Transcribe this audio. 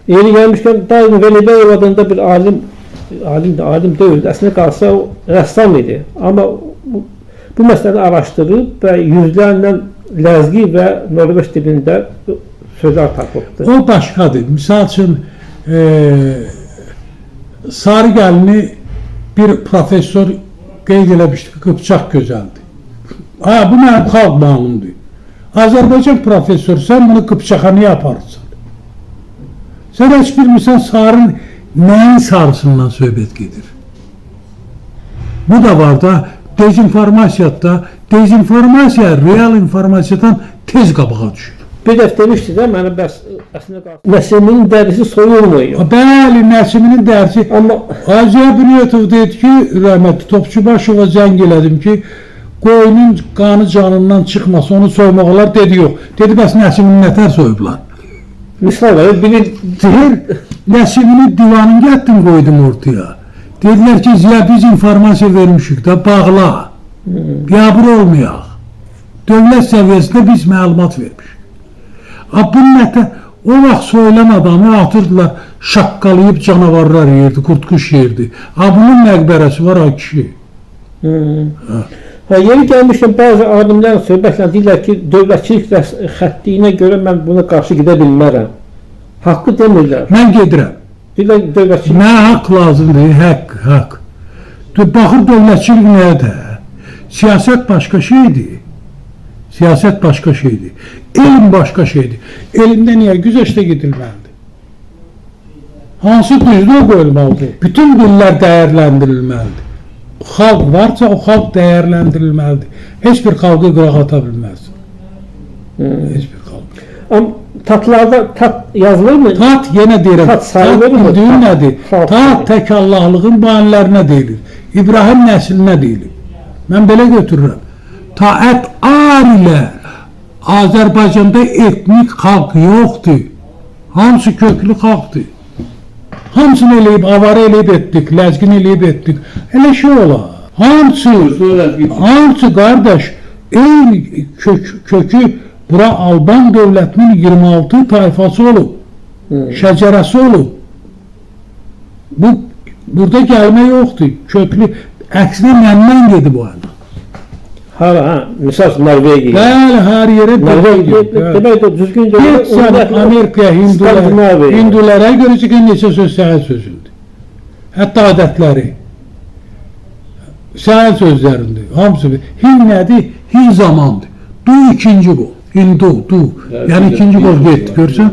Yeri gəlmişkən Daim Vəlibəyev adında bir alim alim deyil, əslində qalsa o rəssam idi. Amma bu məsələni araşdırıb və yüzlərlə ləzgi və Norveç dilində sözlər tapıbdır. O başqadır. Misal üçün, Sarı gəlini bir professor qeyd eləmişdi ki, Qıpçaq gözəldir. Ha, bu mənim xalq mahnımdır. Azərbaycan professor, sən bunu Qıpçaqa niyə aparırsan? Sən heç bilmirsən sarı nəyin sarısından söhbət gedir. Bu da var da dezinformasiyada, dezinformasiya real informasiyadan tez qabağa düşür. Bir dəfə demişdi də mənə bəs əslində qalsa Nəsiminin dərisi soyulmuyor. Bəli, Nəsiminin dərsi. Amma Azya Bünyatov dedi ki, rəhmətli Topçubaşova zəng elədim ki, qoyunun qanı canından çıxmasın, onu soymaq olar, dedi yox. Dedi, bəs Nəsimini nətər soyublar? Misal verir, biri Deyir, Nəsiminin divanını gətdim qoydum ortaya. Dedilər ki, Ziya biz informasiya vermişik də, bağla, biabır olmayaq. Dövlət səviyyəsində biz məlumat vermişik. Ha, bu nətər, o vaxt soyulan adamı atırdılar, şaqqalayıb canavarlar yerdi, qurtquş yerdi. Ha, bunun məqbərəsi var ha kişi. Ha, yeri gəlmişkən bəzi alimlər söhbətlə deyirlər ki, dövlətçilik xəttiyinə görə mən buna qarşı gedə bilmərəm. Haqqı demirlər. Mən gedirəm. Deyirlər dövlətçilik. Mənə haqq lazımdır, haqq, haqq. Baxır dövlətçilik nədir? Siyasət başqa şeydir. Siyasət başqa şeydir. Elm başqa şeydir. Elmdə niyə güzəştə gedilməlidir? Hansı düzlüyə qoyulmalıdır? Bütün dillər dəyərləndirilməlidir. Xalq varsa o xalq dəyərləndirilməlidir. Heç bir xalqı qırağa ata bilməz. Heç bir xalq. Amma tatlarda tat yazılır mı? Tat yenə deyirəm. Tat sayılır mı? Bildiyin nədir? Xalq Tat tək Allahlığın banilərinə deyilir. İbrahim nəslinə deyilir. Mən belə götürürəm. Taət ar ilə Azərbaycanda etnik xalq yoxdur. Hamısı köklü xalqdır. Hamısını eləyib, avarı eləyib etdik, ləzgin eləyib etdik. Elə şey olar. Hamısı qardaş, eyni kökü bura Alban dövlətinin 26 tayfası olub. Şəcərəsi olub. Bu burada gəlmə yoxdur. Köklü, əksinə məndən gedib o yana. Hara, ha, misal üçün Norvegiya. Bəli, hər yerə Norvegiya, demək də düzgün Get sən Amerikaya, hindulərə görəcək ki, neçə söz sənin sözündür. Hətta adətləri sənin sözlərindir. Hamısı bir. Hind nədir? Hind zamandır. Du ikinci qol. Hindu, du. Yəni ikinci qol getdi, görürsən?